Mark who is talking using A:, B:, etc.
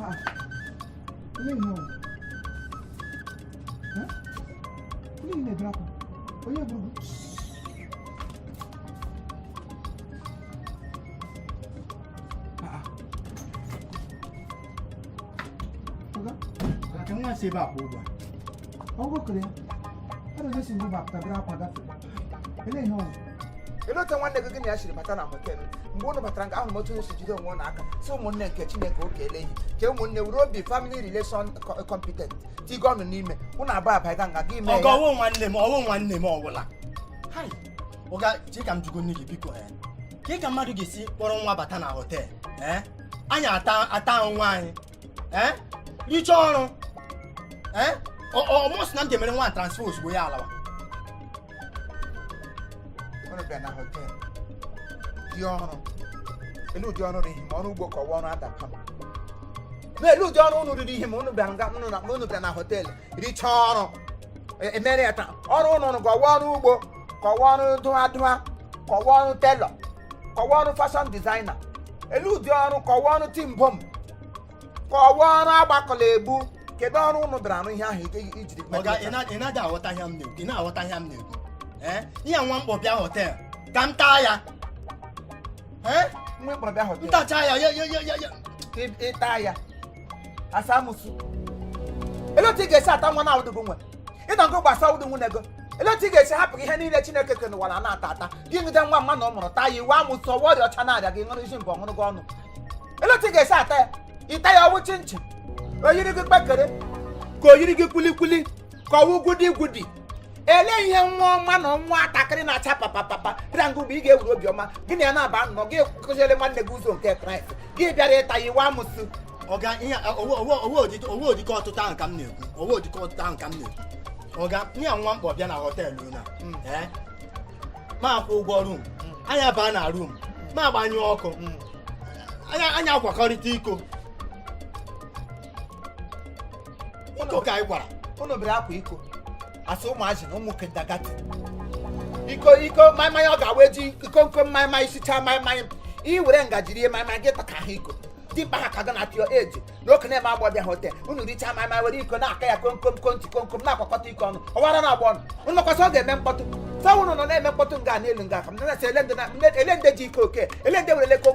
A: Ah, olee ihe ọ bụ? Eh? Olee ihe na-ebere akwa? Onye gburu gị? Ah, ah. Oga,
B: Ka nwa si ebe a kwụ ụgwọ.
A: Ọgwụ kere ya. Ọ na-esi ngụ bapụta bere akwa gafere. Elee ihe ọ bụ?
C: Olee otu nwanne gị gị na ya siri bata na họteelụ? Mgbe unu batara nga, ahụrụ m otu onye si jide onwe unu aka, sị ụmụnne nke Chineke oke ele ihe ke ụmụnne were obi family relation competent tigo ọnụ n'ime unu abụọ abaiga nga gị mee
B: Ọga,
C: ya.
B: ọwụ nwanne m, ọwụ nwanne m ọwụla. Hai, ọga, chee ka m jụgo nne gị, biko. Ka ka mmadụ ga-esi kpọrọ nwa bata na họteelụ, anyị ata ata onwe anyị, richaa ọrụ, ọ mụsị na m ga-emere nwa transfer ozugbo ya alawa.
C: Unu bịa na họteelụ dị ọrụ, elu ụdị ọrụ riri ma ọrụ ugbo ka ọwa ọrụ adapa m na elu ụdị ọrụ unu riri ihe ma unu bịara nga unu na unu bịara na họteelụ richaa ọrụ, emere ya taa ọrụ unu rụrụ ka ọwa ọrụ ugbo, ka ọwa ọrụ dụa dụa, ka ọwa ọrụ tailor, ka ọwa ọrụ fashion designer, elu ụdị ọrụ, ka ọwa ọrụ timbom, ka ọwa ọrụ agbakọla egbu. Kedu ọrụ unu bịara arụ ihe ahụ ijiri
B: Ọga, ị na-adị aghọta ihe m na-ekwu? Ị na-aghọta ihe m na-ekwu? Ihe nwa mkpọ bịa họteelụ ka m taa ya,
C: Nwa ịkpọrọ bịa họteelụ?
B: Ntacha ya ya ya ya ya ya.
C: Ka ịta ya asa amụsụ. Ele otu ị ga-esi ata nwa na-awụdịghị nwe ịnọ ngụ gbasa ụdị nwunye gị? Ele otu ị ga-esi hapụ ihe niile Chineke kere n'ụwa na na-ata ata gị nwide nwa mma na ọ mụrụ taa ya iwe amụsụ, ọwa ọrịa ọcha na-arịa gị, ṅụrụ isi mbụ ọṅụrụ gị ọnụ? Ele otu ị ga-esi ata ya, ịta ya ọwụ chinchin, o yiri gị kpekere, ka o yiri gị kwulikwuli, ka ọwụ gwudi gwudi? Ele ihe nwa ọma na nwa atakịrị na-acha papapapa bịara ngụ mgbe ị ga-ewere obiọma gị na ya na-aba nnọọ, gị kụziere nwanne gị ụzọ nke Kraịst, gị bịara ịta ya iwe amụsụ?
B: Ọga, ihe owe odike ọtụtụ ahụ ka m na-ekwu, owe odike ọtụtụ ahụ ka m na-ekwu. Ọga, ihe nwa mkpọ bịa na họteelụ na ma akwụ ụgwọ room, anya baa na room, ma agbanyụ ọkụ, anya akwakọrịta iko iko ka anyị gwara.
C: Unu bịara akwa iko asị ụmụazị na ụmụ kindergarten iko iko maịmaị, ọ ga-awa eji iko nko maịmaị sichaa maịmaị, i were ngaji rie maịmaị gị taka ha iko dimkpa ha ka gị na tio eji na oke na-eme agbọ bịa hotel unu richaa maịmaị were iko na-aka ya komkom konti komkom na-akwakọta iko ọnụ ọwara na-agba ọnụ unu makwasị ọ ga-eme mkpọtụ sa unu nọ na-eme mkpọtụ nga n'elu nga ka m na-asị ele ndị ji iko oke, ele ndị werele komkom.